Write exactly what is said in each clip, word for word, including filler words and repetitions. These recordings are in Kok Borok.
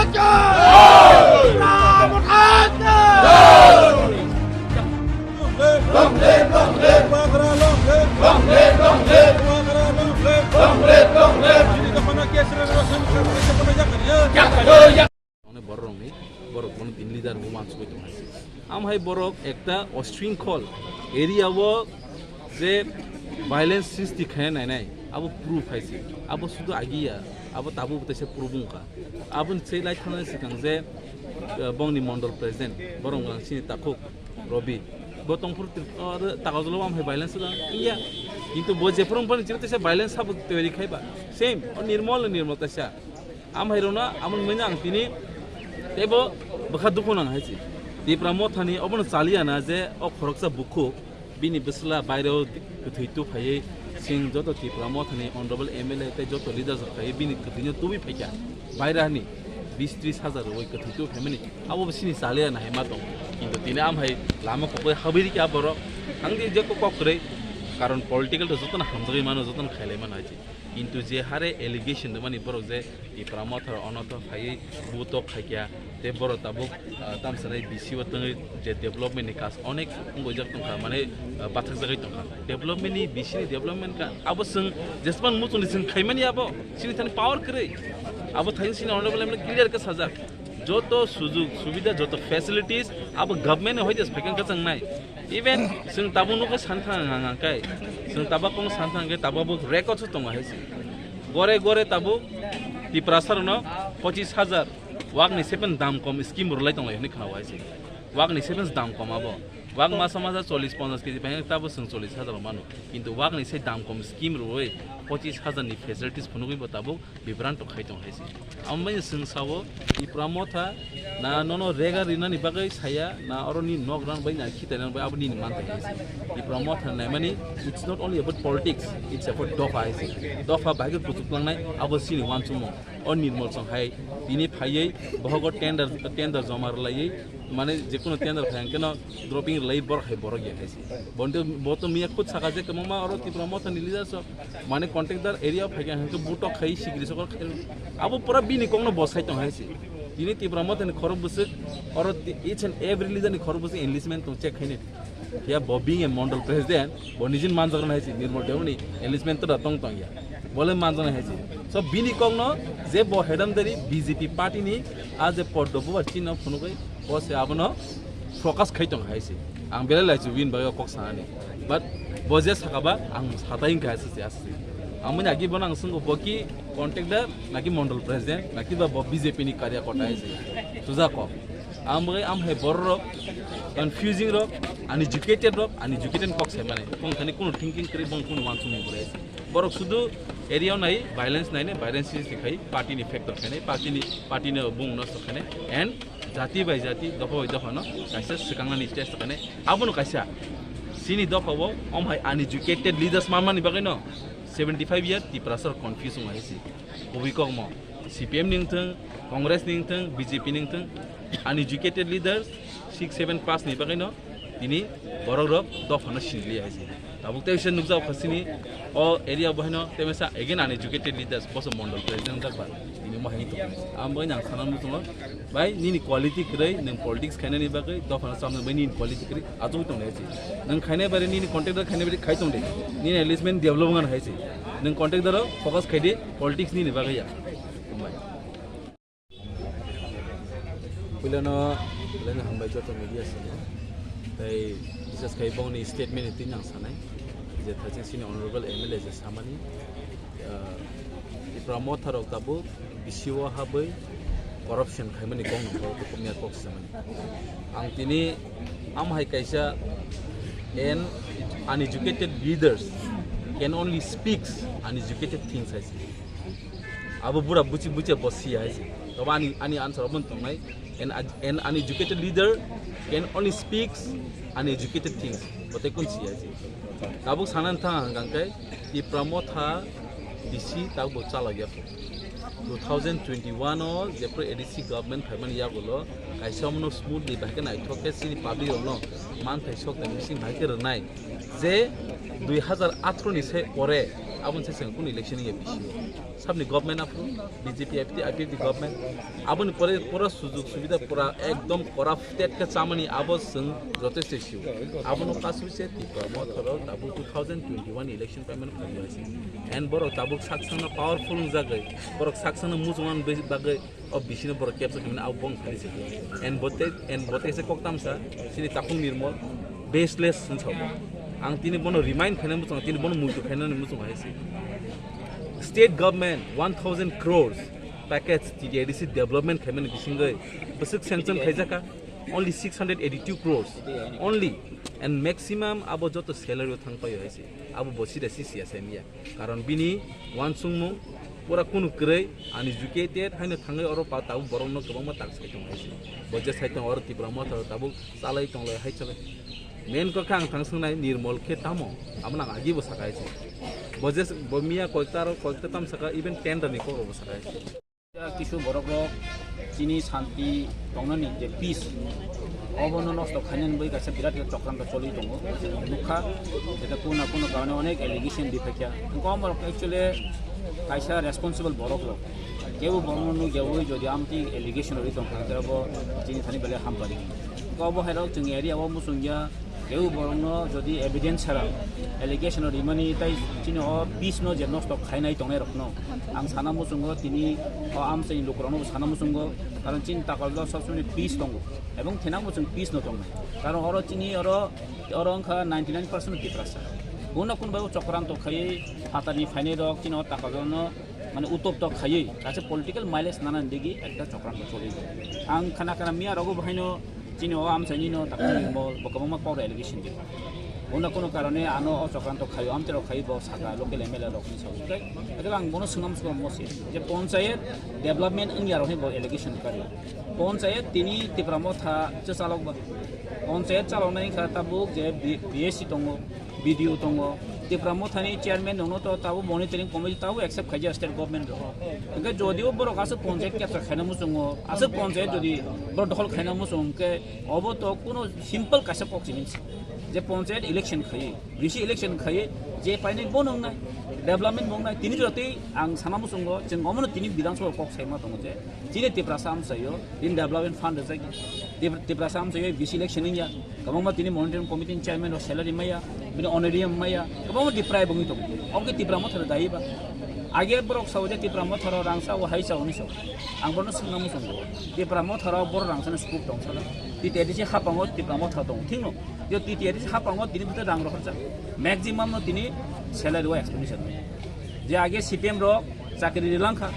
Onek borok rokni borok bono tin leader bo wansugwi tong hai. Am hai borok ekta ostringkhol area o je violence sristi khaina nainai, abo proof hai se. Abo sudu agiya, abo tabuk teisa proof wngkha. Aboni sei lai thangna swkang je, eh, bongni mondol president, borok wng sini takhuk Robi. Bo tongphuru Trip-, o, Takajolo am hai violence wng ya. Kintu bo jephuru wngphani chini teisa violence sabo toyari khaiba. Same, o Nirmol, Nirmol teisa. Am hai rona, amon manya ang tini, tebo bwkha dukhu nang hai se. Tipra Mothani obono chaliya na je o khoroksa bukhuk, bini bwsla baireo kwthwi tu phaiwi, sing joto Tipra Mothani honorable M L A tei joto leaders rok phaiwi bini kwthwino tubui phaikha. Bairani bis tris hajar rwi kwthwi tu phaimani, abo bo sini chaliya na hai ma tong. Kintu tini am hai lama kokoi habwi rikha borok. Ang di jeko kok kwrwi, karon political to jotono hamjagwi mano, jotono khailai mano hai se. Kintu je hare allegation rwmani borok je Tipra Motharo ono to phaiwi butok khaikya, tei borok tabuk, ah, tamsanai B C o tongwi je development ni kaas onek wngwi jak tongkha, mane, ah, bathakjagwi tongkha. Development ni, B C ni development ka abo chwng jesman muchungni chwng khaimani abo chini thani power kwrwi. Abo thani chini honorable M L A clear khe sajak. Joto sujug subida, joto facilities abo government ni hoite phaikang khe chwng nai. Even chwng tabuk nukhe san thang ang, ang kai. Chwng tabuk kong san thang khe tabuk bo record se tongo hai se. Gore gore tabuk Tiprasa rokno pochis hajar wakni seven dam kom scheme rwlai tonglai hwnwi khwnao hai se. Wakni seven dam kom abo. Wak masa masa chollish ponchash K G bai tabuk chwng chollish hajar mano. Kintu wakni se dam kom scheme rwwi pochis hajar ni facilities phunugwi bo tabuk Bibranto khai tong hai se. Amo bai chwng sao, Tipra Motha na nono rega rinani bagwi saya, na oro ni nok rang bai na khita rang bai abo nini man thai hai se. Tipra Motha naimani, it's not only about politics, it's about dopha hai se. Dopha bai khe kuchuk langnai abo sini wansukmung. O Nirmol Song hai tini phaiwi bohogo tender, tender joma rwlaiwi, mane jekunu tender phai hwnkhe no dropping rwlai borok hai borok ya hai se. Bonte bo to miya khud saka je kwbangma oro Tipra Motha ni leaders rok mane contractor area o phaikha hwnkhe butok khai sikiri sokor khai. Abo pura bini kokno bosai tong hai se. Tini Tipra Motha ni khorok bwswk oro ti-, each and every leader ni khorok bwswk enlistment tong check khaini. Ya bo being a mondol president, bo nijin manjak rwna hai se Nirmol Deboni enlistment to da tong tong ya. Bole manjak hai se. So bini kokno je bo hedamdari B J P party ni a je poddo bubar chino phunugwi bo se abono focus khai tong hai se. Ang belai lai chu win bai kok sanani. But bo je sakaba ang satai wngkha ase se ase. Ang mani agi bono ang swngo bo ki contractor naki mondol president naki ba bo B J P ni karya kota hai se. Suja kok. Ang bai am hai borok rok confusing rok, uneducated rok, uneducated kok sai mani. Kong thani kuno thinking kri bong kuno wansung ni bwrwi. Borok sudu area o nai violence nai ne violence sristi khai party ni factor khai ne party ni party no bung nosto khai ne and jati bai jati, dopha bai dopha no kaisa swkang nani chesta khai ne abono kaisa sini dopha o om hai uneducated leaders manmani bagwi no seventy five year Tiprasa rok confuse wng hai se. Kubui kokmo C P M ni wngthwng, Congress ni wngthwng, B J P ni wngthwng, uneducated leaders six seven pass ni bagwi no tini borok rok dophano sinli hai se. Tabuk tei se nukjak kha sini o area bo haino tei masa again uneducated leaders boso mondol president jak ba tini mo hai to. Am bai nang sana mutungo bai nini quality kwrwi nwng politics khainani bagwi dophano samna bai nini quality kwrwi achuk tong hai se. Nwng khainai bai nini contractor khainai bai khai tong de. Nini enlistment develop ngan hai se. Nwng contractor o focus khai de politics nini bagwi ya. Hambai. Puilano, puilano hambai joto media sini. Tai bisas khai bongni statement ni twi nang sanai. Je thaching sini honorable M L A je samani, ah, Tipra Motha rok tabuk B C O habwi corruption khaimani kok nang kok, kok miya kok samani. Ang tini am hai kaisa an uneducated leaders can only speaks uneducated things hai se. Abo bura buchi buchi bo siya hai se. Tobo ani, ani answer obo tongnai. An, an uneducated leader can only speaks uneducated things. Bo tei kun siya hai se. Tabuk sanan thang hang khe Tipra Motha D C tabuk chalak ya. Two thousand twenty-one o jephru A D C government phaimani yagulo kaisa omono smoothly bahai khe naithok khe chini public rokno manthai sok tei bising bahai khe rwnai je dui hazar athro ni se pore aboni se chwng kunu election ya B C O. Sabni government aphuru B J P I P F T, I P F T government. Aboni pore pura sujug subida pura ekdom corrupted khe chamani abo chwng jotesto sio. Abono kasu se Tipra Motha rok tabuk two thousand twenty-one election payment khaio hai se. And borok tabuk saksangno powerful wngjagwi, borok saksangno muchungma bagwi o bisino borok capture khaimani abo bong thani se. And bote, and bote se kok tamsa, sini Takhuk Nirmol, baseless hwnsa bo. Ang tini bono remind khainani muchungo, tini bono muitu khainani muchungo hai se. State government one thousand crores package T T I D C development khaimani bisingwi bwswk sanction khaijakha only six hundred eighty-two crores only, and maximum abo joto salary o thang paio hai se. Abo bo sida si siya sai miya, karon bini wansukmung pura kunu kwrwi, uneducated haino thangwi oro pa tabuk borokno kwbangma tak sai tongo hai se. Bo je sai tongo oro Tipra Motha tabuk chalai tonglai hai chalai. Main kok khe ang thang swngnai Nirmol khe tamo? Abo nang agi bo saka hai se. Bo je bo miya koikta aro koikta tam saka, even tender ni kok bo saka hai se. Kisu borok rok chini santi tongnani je peace, obono nosto khainani bagwi kaisa birat chokranto choli tongo. Nukha, jeta kuna kuna karone onek allegation diphakya. Engko amorok actually kaisa responsible borok rok. Kebo borokno nukya ui jodi amtwi allegation rwi tongkha, abo chini thani belai hampari. Engko abo hairok chwng area o muchungya, kebo borokno jodi evidence sara allegation rwimani tai chini o peace no je nosto khainai tongnai rokno ang sana muchungo, tini o amchaini lukurokno bo sana muchungo, karon chini Takarjala sob somoi peace tongo, ebong thinang bo chwng peace no tongnai, karon oro chini oro, oro wngkha ninety nine percent Tiprasa. Kuno kuno bai chokranto khaiwi phatarni phainai rok chini o Takarjalano mane utopto khaiwi kaisa political mileage nanani digi ekta chokranto choli. Ang khana khana miya rogo bo haino chini o amchaini no Takhuk Nirmol bo kwbangma kok allegation di. Kuno kuno karone ano o chokranto khaio, amtwi rok khaio bo saka local M L A rok ni sawi. Tei, tei ang bono swngam swngam mo se je ponchayat development wngya rok ni bo allegation kari. Ponchayat tini Tipra Motha che chalok ba. Ponchayat chalok nai kha tabuk je B-, B S C tongo, B D O tongo, Tipra Mothani chairman rokno to tabuk monitoring committee tabuk accept khaijak state government rok. Hingke jodio borok aswk ponchayat capture khaina muchungo, aswk ponchayat jodi borok dokhol khaina muchung hingke obo to kuno simple kaisa kok simi se. Je ponchayat election khaiwi, V C election khaiwi, je painai bo nwngnai, development bo wngnai, tini jotoi ang sana muchungo, chwng omono tini Bidhan Sabha kok saima tongo je, chini Tiprasa amchaio, in development fund rwjak, Tip-, Tiprasa amchaio V C election wngya, kwbangma tini monitoring committee ni chairman rok salary maya, bini honorarium maya, kwbangma Tipra bo wngwi tongo. Obo khe Tipra Motha rok dai ba? Age borok sao je Tipra Motha rok rang sao, hai sao hwnwi sao. Ang bono swngna muchungo. Tipra Motha rok borok rang sana scope tong sana. T T I D C hapango Tipra Motha tongo, thik no? Je T T I D C hapango tini bwtwi rang rohorjak. Maximum no tini salary o explanation. Je age C P M rok chakri rilangkha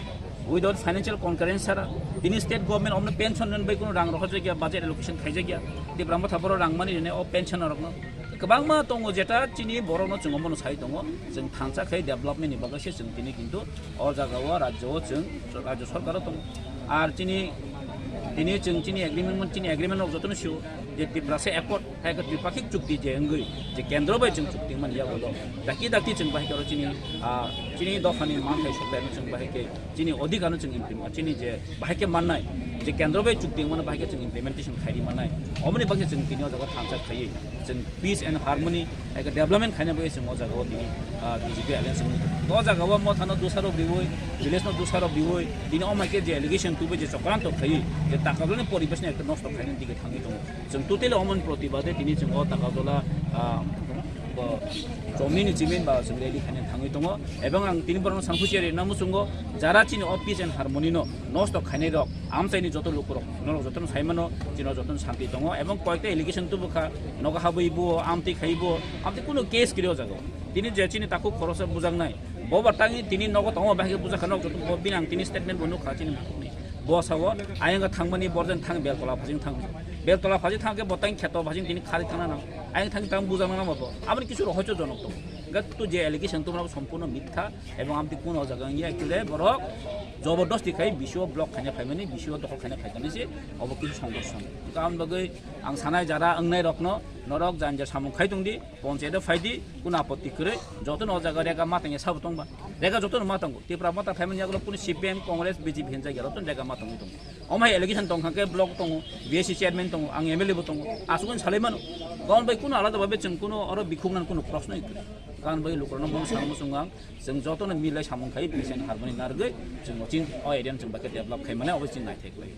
without financial concurrence sara. Tini state government omno pension rwna bai kuno rang rohorjakya, budget allocation khaijakya. Tipra Motha borok rang mani rwne o pension rokno. Kwbangma tongo jeta chini borokno chwng omono sai tongo. Chwng thansa khai development ni bagwi se chwng tini kintu o jaga o rajyo o chwng rajyo sarkar o tongo. Ar chini, tini chwng chini agreement, chini agreement rok jotono sio je Tiprasa Accord, hai khe Tripakhik chukti je wngwi je kendro bai chwng chukti mani yago do. Dakti dakti chwng bahai khe oro chini, ah, chini dophani manthai sokthaino chwng bahai khe chini odhikar no chwng implement, chini je bahai khe mannai, je kendro bai chukti mano bahai khe chwng implementation khairi mannai. Omoni bagwi chwng tini o jaga thansa khaiwi chwng peace and harmony, eke development khaina bagwi chwng o jaga o tini, ah, B J P alliance wngwi tongo. O jaga o Motha no dosarok riwi, village no dosarok riwi, tini o mai khe je allegation tubui je chokranto khaiwi, je Takarjala ni poribesh no ekta nosto khaina digi thangwi tongo. Chwng totally omoni protibade tini chwng o Takarjala, ah, bo chomni ni chimin ba chwng rally khaina thangwi tongo. Ebong ang tini borokno sangkhuchi rina muchungo, jara chini o peace and harmony no nosto khainai rok, amchaini joto lukurok, norok jotono saimano, chini jotono santi tongo, ebong koyekta allegation tubukha, nogo habwi bo, amtwi khai bo, amtwi kuno case kwrwi o jaga o. Tini je chini takhuk khorosa bujaknai, bo ba tangi tini nogo tongo, bahai khe bujakha, nok joto bo binang tini statement bo nukha chini takhukni. Bo sao, ayang thangmani borjani thang Beltola phajing thang. Beltola phajing thang khe bo tang kheto phajing tini khari thangna nang. Ayang thang tang bujakna nang bo. Aboni kisu rohoicho jonok tongo. Gat tu je allegation tumra sompurno mitha, ebong amtwi kuno o jaga wngya, actually borok jobordosti khai B C O block khaina phaimani, B C O dokhol khaina phaikani se obo kisu songkorson. Karon bagwi ang sanai jara wngnai rokno norok janja samung khai tongdi, ponchayat o phaidi, kuno apotti kwrwi, jotono o jaga rega matangya sabo tongba. Rega jotono matango, Tipra Motha phaimani yagulo kunu C P M, Congress, B J P hinjak ya, jotono rega matangwi tongo. Omo hai allegation tongkha khe block tongo, B S C chairman tongo, ang M L A bo tongo, asukno salai mano. Karon bai kuno alada babe chwng kuno oro bikhuk nang kuno proshno kwrwi. Kan bai lukurano mung samung sung ang, chwng jotono milai samung khai, bini sen harmoni nargwi, chwng o chin, o area no chwng bai khe develop khai mane, obo chin naithai khlai.